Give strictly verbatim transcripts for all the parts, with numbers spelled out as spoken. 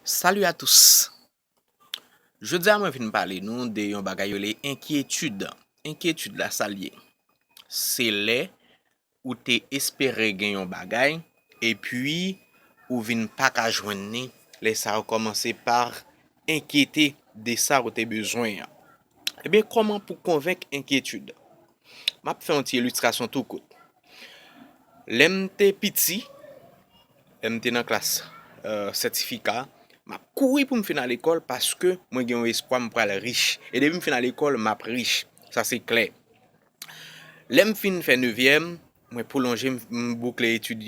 Salut à tous. Jodi a mwen vin pale nou de yon bagay yo rele enkyetid. Enkyetid la sa l ye? Se lè ou te espere gen yon bagay epi ou vin pa ka jwenn li, lè sa ou kòmanse pa enkyete de sa ou te bezwen an. Ebyen, kòman pou konvenk enkyetid? M ap fè yon ti ilistrasyon tou kout. Lè m te piti, lè m te nan klas sètifika, m ap kouri pou m fin al lekòl paske mwen gen yon espwa m pral rich. E depi m fin al lekòl, m ap rich. Sa se klè. Lè m fin fè nevyèm, mwen pwolonje, m boukle etid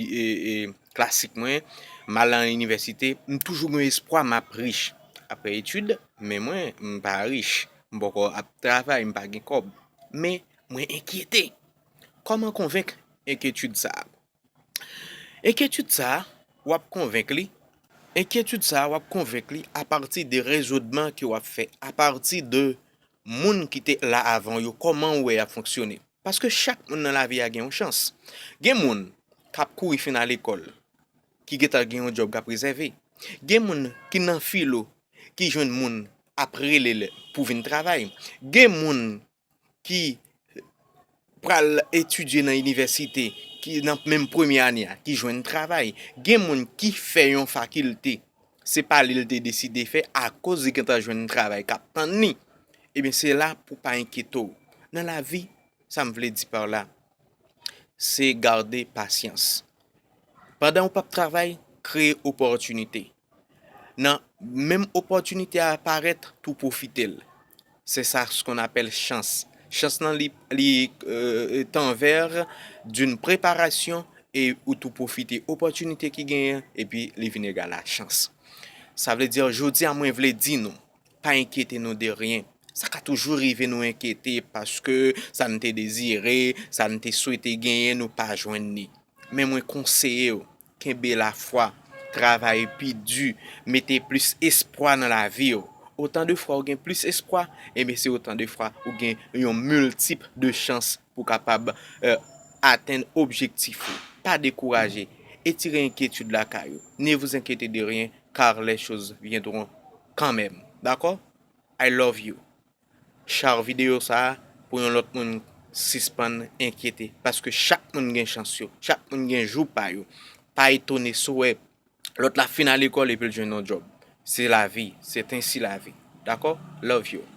klasik mwen, m al nan inivèsite, m toujou gen espwa m ap rich. Apre etid, men mwen, m pa rich. M poko ap travay, m pa gen kòb. Men, mwen enkyete. Kòman konvenk enkyetid sa a? Enkyetid sa a, w ap konvenk li. Enkyetid sa a, w ap konvenk li apati de rezonman ke w ap fè, apati de moun ki te la avan w yo, kòman w wè y ap fonksyone. Paske chak moun nan lavi a gen yon chans. Gen moun k ap kouri fin al lekòl, ki gentan gen yon djòb k ap rezève. Gen moun ki nan filo, ki jwenn moun ap rele l pou vin travay. Gen moun ki pral etidye nan inivèsite, ki nan menm premye ane a, ki jwenn travay. Gen moun ki fè yon fakilte, se pa li l te deside fè, akoz li gentan jwenn travay k ap tann li. Ebyen, se la pou pa enkyete w. Nan lavi, sa m vle di pa la, se gade pasyans. Pandan w p ap travay, kreye opòtinite. Nan menm opòtinite a parèt, tou pwofite l. C'est ça ce qu'on appelle chance. Chans lan li, li euh, t'envers d'une préparation e ou tou pwofite opòtinite ki genyen epi li vin egal a chans. Sa vle di, jodi a mwen vle di nou, pa enkyete nou de ryen. Sa ka toujou rive nou enkyete paske sa n te dezire, sa n te swete genyen, nou pa jwenn li. Men mwen konseye w, kenbe lafwa, travay pi di, mete plis espwa nan lavi w. Otan de fwa ou gen plis espwa, ebyen se otan de fwa ou gen yon miltip de chans pou kapab euh, atenn objektif ou. Pa dekouraje, etire enkyetid lakay ou. Ne vous inquiétez de rien, car les choses viendront quand même. Dakò? I love you. Share videyo sa a pou yon lòt moun sispann enkyete. Paske chak moun gen chans yo. Chak moun gen jou pa yo. Pa etone si w wè lòt la fin al lekòl epi l jwenn yon djòb. Se lavi. C'est ainsi la vie. Dakò? Love you.